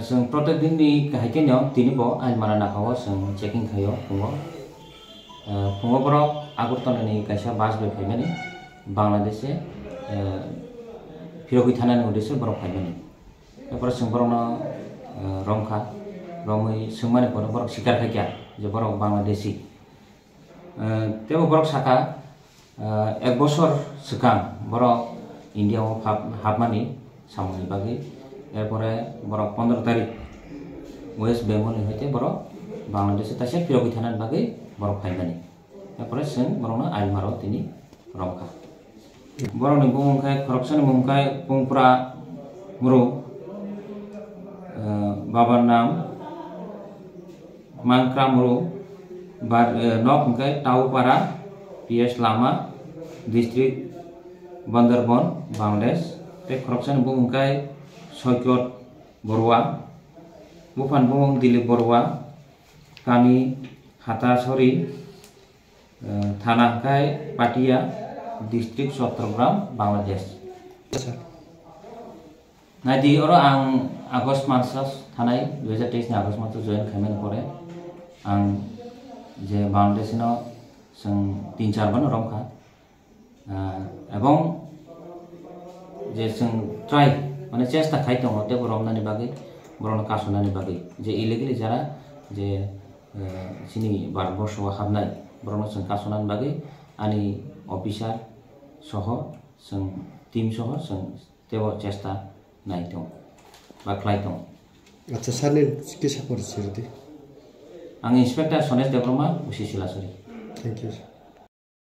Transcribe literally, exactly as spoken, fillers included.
Chwng protect din ni kahai khe no tini bo Ailmara naka o chwng checking khai o phungo. Eh, phungo borok Agartala ni kaisa bus bai phaimani, Bangladesh se, eh, phirogwi thanani uddeshe borok phaimani. Tei borok chwng borokno, eh, romkha, romwi swngmani pore borok sikar khaikha je borok Bangladeshi. Eh, tebo borok saka, eh, ek bosor swkang borok India o hap-, hapmani samungni bagwi, erpore borok pondro tarik West Bengal ni hoite borok Bangladesh o taisa phirogwi thanani bagwi borok phaimani. Erpore chwng borokno Ailmaro tini romkha. Borokni bumung khe khoroksani bumung khe Pungpra Mru, eh, babar nam Mangkra Mru, bar, eh, nok hwnkhe Taupara, P S Lama, District Bandarban, Bangladesh. Tei khoroksani bumung khe Soikot Borua, buphani bumung Dilip Borua, kami Hatasori, eh, thana hwnkhe Patia, District Chattogram, Bangladesh. Naidi, oro ang August maso thanai, dui hajar teis ni August maso join khaimani pore ang je Bangladesh no chwng tin char bano romkha. Ah, ebong je chwng try, mane chesta khai tongo tei bo romnani bagwi, borokno kasonani bagwi. Je illegally jara je, eh, chini Bharatborsho o habnai, borokno chwng kasonani bagwi ani officer soho chwng team soho chwng teibo chesta nai tongo ba khlai tongo. Acha, sir ni kisa porichoi rwdi. Ang Inspector Sonesh Debbarma, O C Silasori. Thank you, sir.